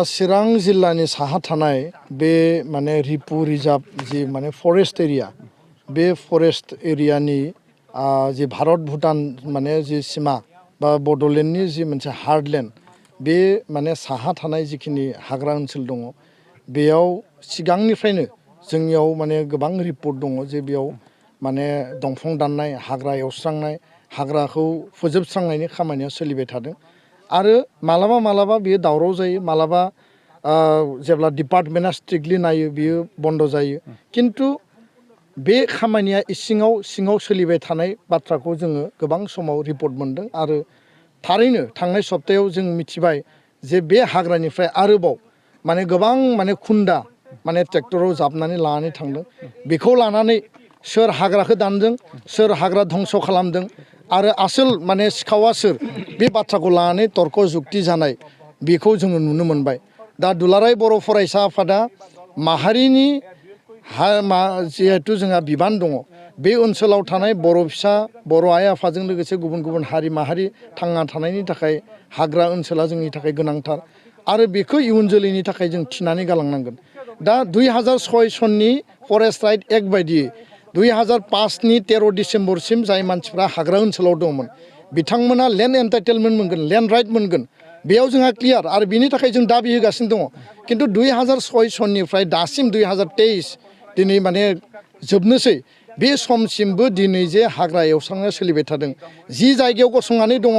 चिरां जिल्लानि साहा थानाय बे माने रिपु रिजार्व जि माने फरेस्ट एरिया बे फरेस्ट एरियानि जि भारत भुटान माने जि सीमा बा बड'लेण्डनि जि मोनसे हार्डलेण्ड बे माने साहा थानाय जिखिनि हाग्रा ओनसोल दङ बेयाव सिगांनिफ्रायनो जोंनियाव माने गोबां रिपर्ट दङ जे बेयाव माने दंफां दाननाय हाग्रा एवस्रांनाय हाग्राखौ फोजोबस्रांनायनि खामानिया सोलिबाय थादों आरो मालाबा मालाबा बेयो दावराव जायो मालाबा जेब्ला डिपार्टमेन्टआ स्ट्रिक्टलि नायो बियो बन्द जायो किन्तु बे खामानिया सिङाव सोलिबाय थानाय बाथ्राखौ जोङो गोबां समाव रिपर्ट मोनदों आरो थारैनो थांनाय सप्तायाव जों मिथिबाय जे बे हाग्रानिफ्राय आरोबाव माने गोबां माने खुन्दा माने ट्रेक्टराव जाबनानै लानानै थांदों बेखौ लानानै सोर हाग्राखौ दानदों सोर हाग्रा धंस खालामदों आरो आसोल माने सिखावा सोर बे बाथ्राखौ लानानै तर्क जुक्ति जानाय बेखौ जोङो नुनो मोनबाय दा दुलाराय बर' फरायसा आफादा माहारिनि जिहेतु जोंहा बिबान दङ बे ओनसोलाव थानाय बर' फिसा बर' आइ आफाजों लोगोसे गुबुन गुबुन हारि माहारि थांना थानायनि थाखाय हाग्रा ओनसोला जोंनि थाखाय गोनांथार आरो बेखौ इयुन जोलैनि थाखाय जों थिनानै गालांनांगोन दा 2006 सननि फरेस्ट राइट एक्ट बायदियै 2005नि 13 डिसेम्बरसिम जाय मानसिफ्रा हाग्रा ओनसोलाव दंमोन बिथांमोना लेन्ड एन्टाइटेलमेन्ट मोनगोन लेन्ड राइट मोनगोन बेयाव जोंहा क्लियार आरो बिनि थाखाय जों दाबि होगासिनो दङ किन्तु 2006 सननिफ्राय दासिम 2023 दिनै माने जोबनोसै बे समसिमबो दिनै जे हाग्रा एवस्रांनाया सोलिबाय थादों जि जायगायाव गसंनानै दङ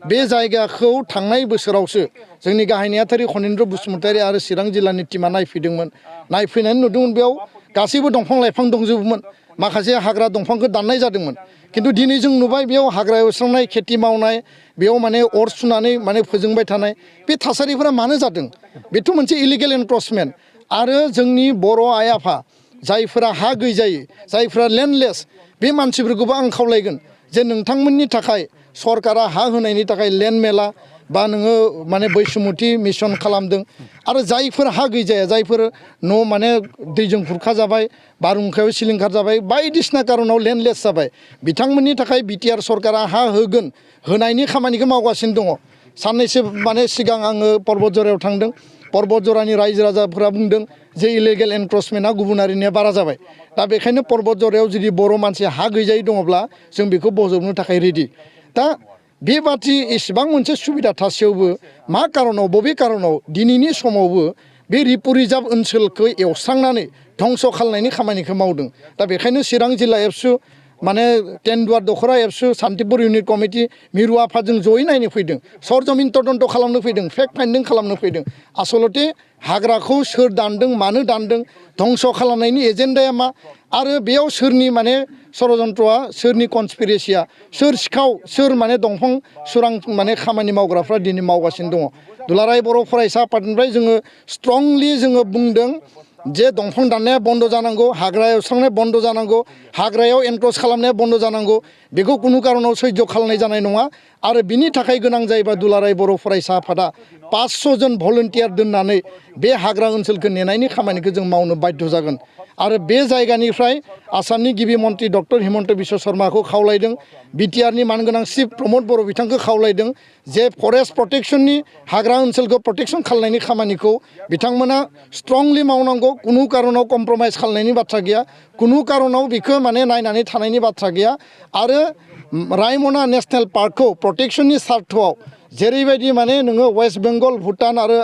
बे जायगाखौ थांनाय बोसोरावसो जोंनि गाहाय नेहाथारि खनिन्द्र बसुमतारी आरो चिरां जिल्लानि टिमा नायफैदोंमोन नायफैनानै नुदोंमोन बेयाव गासैबो दंफां लाइफां दंजोबोमोन माखासे हाग्रा दंफांखौ दाननाय जादोंमोन किन्तु दिनै जों नुबाय बेयाव हाग्रा एवस्रांनाय खेथि मावनाय बेयाव माने अर सुनानै माने फोजोंबाय थानाय बे थासारिफोरा मानो जादों बेथ' मोनसे इलिगेल एनक्रचमेन्ट आरो जोंनि बर' आइ आफा जायफोरा हा गैजायै जायफोरा लेन्डलेस बे मानसिफोरखौबो आं खावलायगोन जे नोंथांमोननि थाखाय सरकारा हा होनायनि थाखाय लेन्ड मेला बा नोङो माने बैसुमुथि मिशन खालामदों आरो जायफोर हा गैजाया जायफोर न' माने दैजों खुरखा जाबाय बारहुंखायाव सिलिंखार जाबाय बायदिसिना कारनाव लेन्डलेस जाबाय बिथांमोननि थाखाय बिटिआर सरकारा हा होगोन होनायनि खामानिखौ मावगासिनो दङ साननैसो माने सिगां आङो पर्बतजरायाव थांदों पर्बतजरानि रायजो राजाफोरा बुंदों जे इलिगेल एनक्रचमेन्टआ गुबुनारिनिया बारा जाबाय दा बेखायनो पर्बतजरायाव जुदि बर' मानसि हा गैजायै दङब्ला जों बेखौ बजबनो थाखाय रेडि दा बेबादि एसेबां मोनसे सुबिदा थासेयावबो मा कारनाव बबे कारनाव दिनैनि समावबो बे रिपु रिजार्व ओनसोलखौ एवस्रांनानै धंस खालामनायनि खामानिखौ मावदों दा बेखायनो चिरां जिल्ला एबसु माने टेन्डुवार दखरा एबसु सान्तिपुर इउनिट कमिटि मिरु आफादजों जयै नायनो फैदों सरजमिन तदन्त खालामनो फैदों फेक्ट फाइन्डिं खालामनो फैदों आसलते हाग्राखौ सोर दानदों मानो दानदों धंस खालामनायनि एजेन्डाया मा आरो बेयाव सोरनि माने षड़यन्त्रआ सोरनि कनस्पिरेसिया सोर सिखाव सोर माने दंफां सुरां माने खामानि मावग्राफ्रा दिनै मावगासिनो दङ दुलाराय बर' फरायसा आफादनिफ्राय जोङो स्ट्रंलि जोङो बुंदों जे दंफां दाननाया बन्द जानांगौ हाग्रा एवस्रांनाया बन्द जानांगौ हाग्रायाव एनक्रच खालामनाया बन्द जानांगौ बेखौ खुनु कारनाव सैज्य खालामनाय जानाय नङा आरो बिनि थाखाय गोनां जायोबा दुलाराय बर' फरायसा आफादा 500 जन भलन्टियार दोननानै बे हाग्रा ओनसोलखौ नेनायनि खामानिखौ जों मावनो बाध्य जागोन आरो बे जायगानिफ्राय आसामनि गिबि मन्त्रि डक्टर हिमन्त बिश्व शर्माखौ खावलायदों बिटिआरनि मानगोनां चिफ प्रमद बर' बिथांखौ खावलायदों जे फरेस्ट प्रटेक्शननि हाग्रा ओनसोलखौ प्रटेक्शन खालामनायनि खामानिखौ बिथांमोना स्ट्रंलि मावनांगौ कुनु कारनाव कम्प्रमाइज खालामनायनि बाथ्रा गैया कुनु कारनाव बेखौ माने नायनानै थानायनि बाथ्रा गैया आरो रायमना नेशनेल पार्कखौ प्रटेक्शननि सार्थआव जेरैबायदि माने नोङो वेस्ट बेंगल भुटान आरो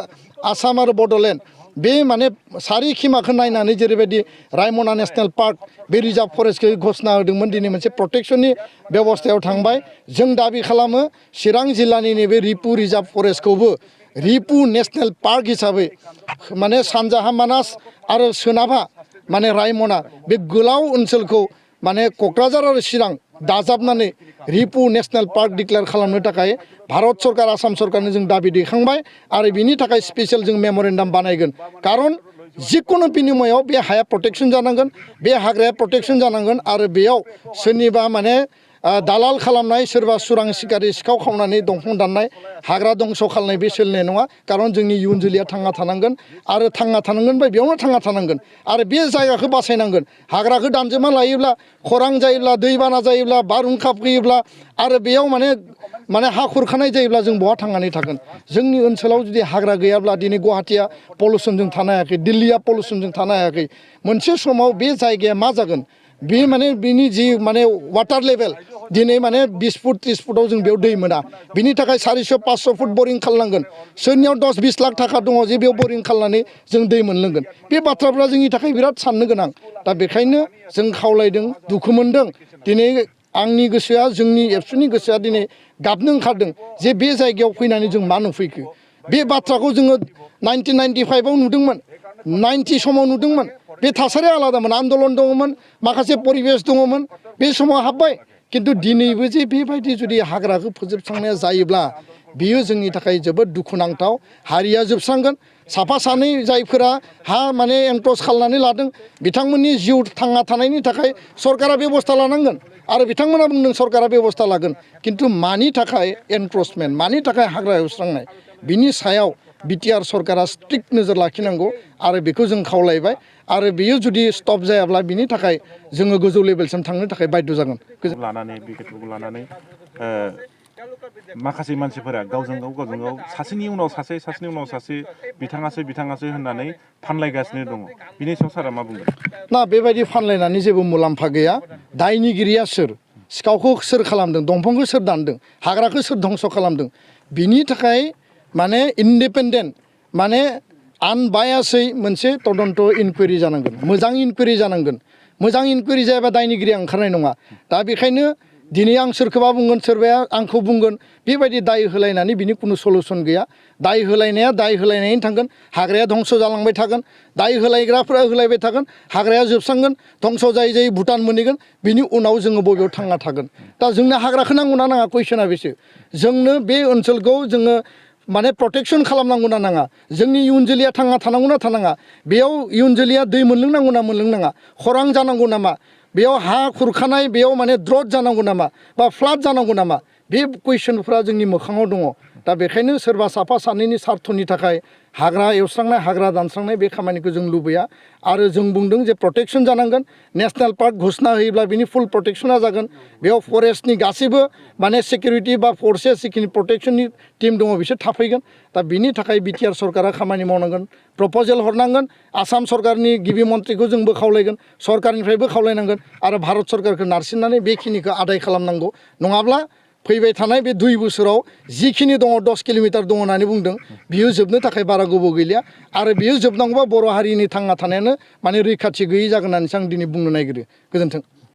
आसाम आरो बड'लेण्ड बे माने सारिखिमाखौ नायनानै जेरैबायदि रायमना नेशनेल पार्क बे रिजार्व फरेस्टखौ घोषणा होदोंमोन दिनै मोनसे प्रटेक्शननि बेबस्थायाव थांबाय जों दाबि खालामो चिरां जिल्लानि नैबे रिपु रिजार्व फरेस्टखौबो रिपु नेशनेल पार्क हिसाबै माने सानजाहा मानास आरो सोनाबहा माने रायमना बे गोलाव ओनसोलखौ माने क'क्राझार आरो चिरां दाजाबनानै रिपु नेशनेल पार्क डिक्लेयार खालामनो थाखाय भारत सरकार आसाम सरकारनो जों दाबि दैखांबाय आरो बिनि थाखाय स्पेशल जों मेम'रेन्डाम बानायगोन कारन जिकुनु बिनिमयाव बे हाया प्रटेक्शन जानांगोन बे हाग्राया प्रटेक्शन जानांगोन आरो बेयाव सोरनिबा माने दालाल खालामनाय सोरबा सुरां सिखारि सिखाव खावनानै दंफां दाननाय हाग्रा दंस' खालामनाय बे सोलिनाय नङा खारन जोंनि इयुन जोलैया थांना थानांगोन आरो थांना थानांगोन बा बेयावनो थांना थानांगोन आरो बे जायगाखौ बासायनांगोन हाग्राखौ दानजोबना लायोब्ला खरां जायोब्ला दैबाना जायोब्ला बारहुंखा फैयोब्ला आरो बेयाव माने हा खुरखानाय जायोब्ला जों बहा थांनानै थागोन जोंनि ओनसोलाव जुदि हाग्रा गैयाब्ला दिनै गुवाहाटिया पलिउसनजों थानो हायाखै दिल्लीया पलिउसनजों थानो हायाखै मोनसे समाव बे जायगाया मा जागोन बे माने बिनि जि माने वाटार लेभेल दिनै माने 20 फुट 30 फुटाव जों बेयाव दै मोना बिनि थाखाय 400 500 फुट बरिं खालामनांगोन सोरनियाव 10-20 लाख थाखा दङ जे बेयाव बरिं खालामनानै जों दै मोनलोंगोन बे बाथ्राफ्रा जोंनि थाखाय बिराद साननो गोनां दा बेखायनो जों खावलायदों दुखु मोनदों दिनै आंनि गोसोआ जोंनि एबसुनि गोसोआ दिनै गाबनो ओंखारदों जे बे जायगायाव फैनानै जों मा नुफैखो बे बाथ्राखौ जोङो 1995 आव नुदोंमोन 90 समाव नुदोंमोन बे थासारिया आलादामोन आन्दलन दङमोन माखासे परिबेस दङमोन बे समाव हाबबाय किन्तु दिनैबो जे बेबायदि जुदि हाग्राखौ फोजोबस्रांनाया जायोब्ला बियो जोंनि थाखाय जोबोद दुखुनांथाव हारिया जोबस्रांगोन साफा सानै जायफोरा हा माने एनक्ल'ज खालामनानै लादों बिथांमोननि जिउ थांना थानायनि थाखाय सरकारा बेबस्था लानांगोन आरो बिथांमोना बुंदों सरकारा बेबस्था लागोन किन्तु मानि थाखाय एनक्ल'जमेन्ट मानि थाखाय हाग्रा एवस्रांनाय बिनि सायाव बिटिआर सरकारा स्ट्रिक्ट नोजोर लाखिनांगौ आरो बेखौ जों खावलायबाय आरो बेयो जुदि स्टप जायाब्ला बिनि थाखाय जोङो गोजौ लेभेलसिम थांनो थाखाय बाध्य जागोन लानानै बे खेथ्रखौ लानानै माखासे मानसिफोरा गावजों गाव सासेनि उनाव सासे सासेनि उनाव सासे बिथाङासो होननानै फानलायगासिनो दङ बिनि सायाव सारा मा बुंगोन ना बेबायदि फानलायनानै जेबो मुलाम्फा गैया दायनिगिरिया सोर सिखावखौ सोर खालामदों दंफांखौ सोर दानदों हाग्राखौ सोर धंस' खालामदों बिनि थाखाय माने इन्डिपेन्डेन्ट माने आनबायासै मोनसे तदन्त इनकुवेरि जानांगोन मोजां इनकुवेरि जानांगोन मोजां इनकुवेरि जायाबा दायनिगिरिया ओंखारनाय नङा दा बेखायनो दिनै आं सोरखौबा बुंगोन सोरबाया आंखौ बुंगोन बेबायदि दाय होलायनानै बिनि खुनु सलुसन गैया दाय होलायनाया दाय होलायनायनि थांगोन हाग्राया धंस' जालांबाय थागोन दाय होलायग्राफोरा होलायबाय थागोन हाग्राया जोबस्रांगोन धंस' जायै भुटान मोनहैगोन बिनि उनाव जोङो बबेयाव थांना थागोन दा जोंनो हाग्राखौ नांगौना नाङा कुइसना बेसो जोंनो बे ओनसोलखौ जोङो माने प्रटेक्सन खालामनांगौ ना नाङा जोंनि इयुन जोलैया थांना थानांगौ ना थानाङा बेयाव इयुन जोलैया दै मोनलोंनांगौ ना मोनलोंनाङा खरां जानांगौ नामा बेयाव हा खुरखानाय बेयाव माने द्रट जानांगौ नामा बा फ्लाड जानांगौ नामा बे कुइसनफ्रा जोंनि मोखाङाव दङ दा बेखायनो सोरबा साफा सानैनि सार्थनि थाखाय हाग्रा एवस्रांनाय हाग्रा दानस्रांनाय बे खामानिखौ जों लुबैया आरो जों बुंदों जे प्रटेक्सन जानांगोन नेसनेल पार्क घोषणा होयोब्ला बिनि फुल प्रटेक्सना जागोन बेयाव फरेस्टनि गासैबो माने सिकिउरिटि बा फर्सेस जिखिनि प्रटेक्सननि टिम दङ बिसोर थाफैगोन दा बिनि थाखाय बिटिआर सरकारा खामानि मावनांगोन प्रप'जेल हरनांगोन आसाम सरकारनि गिबि मन्थ्रिखौ जोंबो खावलायगोन सरकारनिफ्रायबो खावलायनांगोन आरो भारत सरकारखौ नारसिननानै बेखिनिखौ आदाय खालामनांगौ नङाब्ला फैबाय थानाय बे 2 बोसोराव जिखिनि दङ 10 किल'मिटार दङ होननानै बुंदों बियो जोबनो थाखाय बारा गोबाव गैलिया आरो बियो जोबनांगौबा बर' हारिनि थांना थानायानो माने रैखाथि गैयै जागोन होननानैसो आं दिनै बुंनो नागिरो गोजोन्थों